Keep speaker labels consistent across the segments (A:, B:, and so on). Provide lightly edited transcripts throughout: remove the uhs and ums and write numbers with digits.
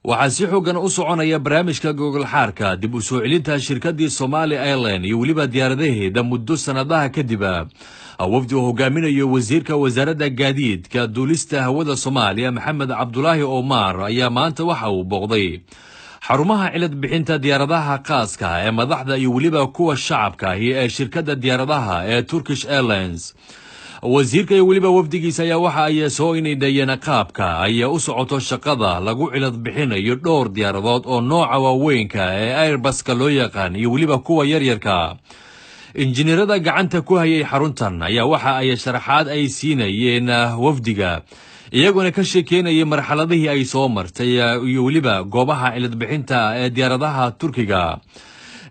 A: Waxaa si xoogan u soconaya barnaamijka gogolxaarka dib u soo celinta shirkadii Somali Airline iyo weliba diyaaradaheeda muddo sanadaha kadib. Wafdi uu hogaaminayo wasiirka wasaaradda gaadiidka duulista hawada Soomaaliya, Maxamed Cabdulaahi Omar, ayaa maanta waxa uu booqday xarumaha cilad bixinta diyaaradaha khaaska ee madaxda iyo weliba kuwa shacabka ahi ee shirkadda diyaaradaha ee Turkish Airlines. Wasiirka iyo weliba wafdigiisa ayaa waxa ay soo indhindheeyeen qaabka ay u socoto shaqada lagu cilad bixinayo dhowr diyaaradood oo nooca waaweynka ee Airbuska loo yaqaan iyo weliba kuwa yaryarka. Injineerada gacanta ku hayay xaruntan ayaa waxa ay sharaxaad ay siinayeen wafdiga, iyagoona ka sheekeynayay marxaladihii ay soo martay iyo weliba goobaha cilad bixinta ee diyaaradaha Turkiga,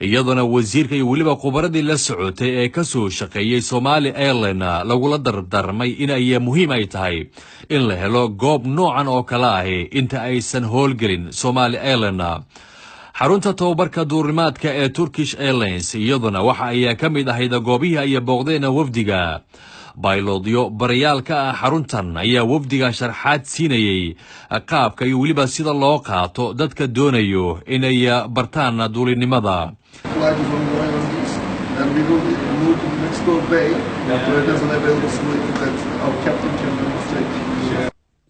A: iyadoona wasiirka iyo weliba khubaradii la socotay ee kasoo shaqeeyey Somali Airline lagula dardarmay in ay muhiim ay tahay in la helo goob noocan oo kale ahi inta aysan howlgelin Somali Airline. Xarunta tababarka duurimaadka ee Turkish Airlines iyaduna waxa ay ka mid ahayd goobihii ay booqdeen wafdiga. Baylodyo barayaal ka ah xaruntan ayaa wafdiga sharxaad siinayay qaabka iyo weliba sida loo qaato dadka doonayo inay bartaan duulinimada.
B: Flight is on the way on this, and we will move to the next door bay where there's an available facility that our captain can demonstrate.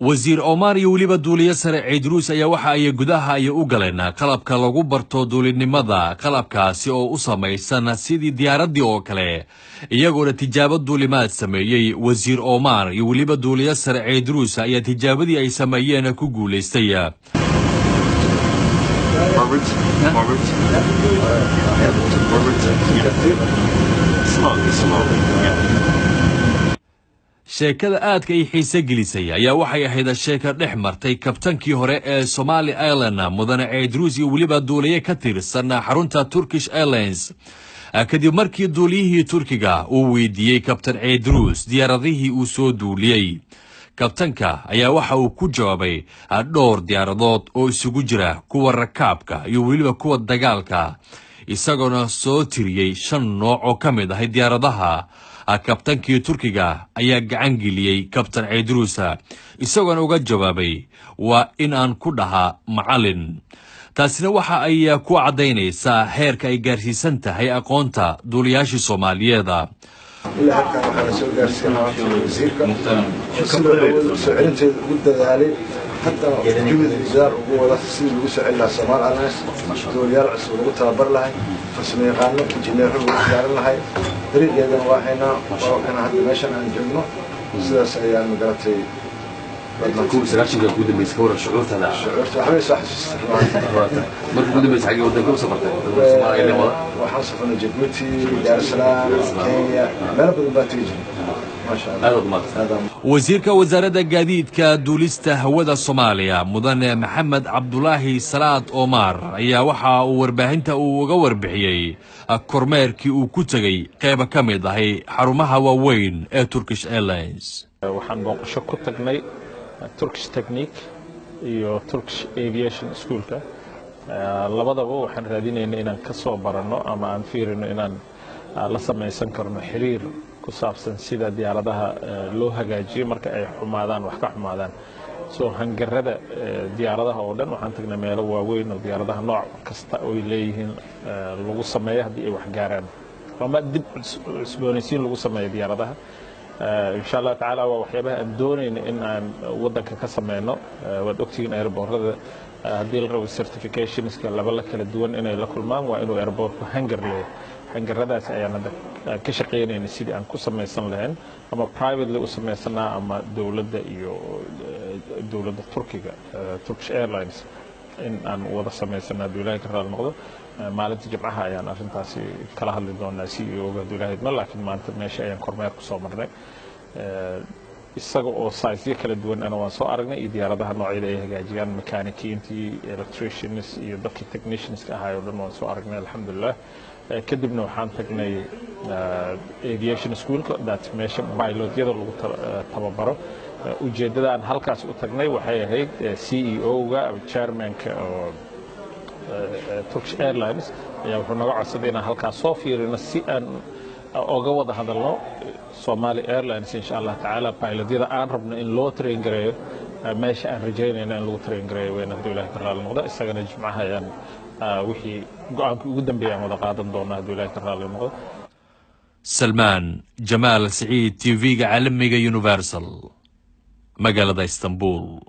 A: Wasiir Omar iyo weliba duuliye sare Ciidruus ayaa waxa ay gudaha ay u galeen qalabka lagu barto duulinimada, qalabkaasi oo u samaysan sidii diyaaraddii oo kale, iyagoona tijaabo duulimaad sameeyey. Wasiir Omar iyo weliba duuliye sare Ciidruus ayaa tijaabadii ay sameeyeen ku guulaystay.
C: Forward, forward, forward. Yeah. Slowly, slowly. Yeah.
A: Sheekada aadka ay xiise gelisay ayaa waxay ahayd sheeka dhex martay kabtankii hore ee Somali Airline, mudane Ciidruus, iyo weliba duuliye ka tirsan xarunta Turkish Airlines, kadib markii duuliyihii Turkiga uu weydiiyey kabtan Ciidruus diyaaradihii uu soo duuliyey. Kabtanka ayaa waxa uu ku jawaabay dhowr diyaaradood oo isugu jira kuwa rakaabka iyo weliba kuwa dagaalka, isagoona soo tiriyey shan nooc oo ka mid ahay diyaaradaha. Kabtankii Turkiga ayaa gacan geliyey kabtan Ciidruusa, isagoona uga jawaabay, "Waa in aan ku dhahaa macalin." Taasina waxa ay ku caddaynaysaa heerka ay gaarsiisan tahay aqoonta duuliyaashii Soomaaliyeeda.
D: Ilaa halkan waxaa la soo gaarsiiyey wasiirka sida soo celinteeda ugu dadaalay, haddana juhdi dadaal ugu wada sidii lagu soo celin lahaa Somal Airlines, duuliyaal cusub lagu tababar lahay, farsamo yaqaano, injineero lagu diyaarin lahay. Dariiqeedana waa haynaa, waa kana hadda meeshan aan joogno. Sidaas ayaan magaratay.
E: 91-ka ugu dambeysay, ka waran shucuurtada?
D: Shucuurta waxbay soo xasuustay.
E: Markii ugu dambeysay xaggee waddanka u safartay Soomaaliya ilaa wada?
D: Waxaan safarnay Jabuuti, Daar es Salaam, Kenya, meelo badan baa tegi jiray, maasha Allah.
E: Aad mahadsan.
A: Wasiirka wasaaradda gaadiidka duulista hawada Soomaaliya, mudane Maxamed Cabdulaahi Salaad Omar, ayaa waxa uu warbaahinta uu uga warbixiyey kormeerkii uu ku tegey qeyba ka mid ahay xarumaha waaweyn ee Turkish Airlines.
F: Waxaan booqasho ku tagnay Turkish Technique iyo Turkish Aviation Schoolka. Labadaba waxaan raadinaynay inaan ka soo baranno ama aan fiirino inaan la samaysan karno xiriir ku saabsan sida diyaaradaha loo hagaajiyo marka ay xumaadaan, wax ka xumaadaan. Soo hangarada diyaaradaha oo dhan waxaan tagnay, meelo waaweyn oo diyaaradaha nooc kasta oy leeyihiin lagu sameeyo haddii ay wax gaaraan ama dib cusboonaysiin lagu sameeyo diyaaradaha. Insha Allah tacaala waa waxyaabaha aan doonayno in aan waddanka ka sameyno. Waad ogtihiin, airboorada haddii la rabo certificationska laba la kala duwan inay la kulmaan, waa inuu airboortku hangar leeyahay. Hangaradaas ayaan hadda ka shaqaynayna sidii aan ku samaysan lahayn, ama privately u samaysanaa ama dowladda iyo dowladda Turkiga, Turkish Airlines, in aan wada samaysana hadduu Ilahay ka raali noqdo. Maalinta Jimcaha ayaan arrintaasi kala hadli doonaa CEO-ga hadduu Ilahay idmo, laakiin maanta meesha ayaan kormeer ku soo marnay, isaga oo sizeyo kala duwan ana waan soo aragnay iyo diyaaradaha noocyada ay hagaajiyaan, mechanikiintii, electricians iyo dadkii technicianska ahaay oo dhan waan soo aragnay, alxamdulilah. Kadibna waxaan tagnay aviation schoolka, that meesha pilotyada lagu tababaro. Ujeeddada aan halkaas u tagnay waxay ahayd CEO-ga, chairmanka oo Turkish Airlines ayaa wuxuu naga codsaday inaan halkaas soo fiirino si aan oga wada hadalno Somali Airlines, insha Allah tacaala, pilotyada aan rabno in loo train gareeyo. Meesha aan rajaynayna in lagu train gareeyo weyn, hadduu Ilahay ka raali noqdo. Isagana Jimcaha ayaan wixii go-aankii ugu dambeeya aan wada qaadan doona, hadduu Ilahay ka raali noqdo.
A: Salmaan Jamaal Siciid, TV-ga caalamiga Universal, magaalada Istanbul.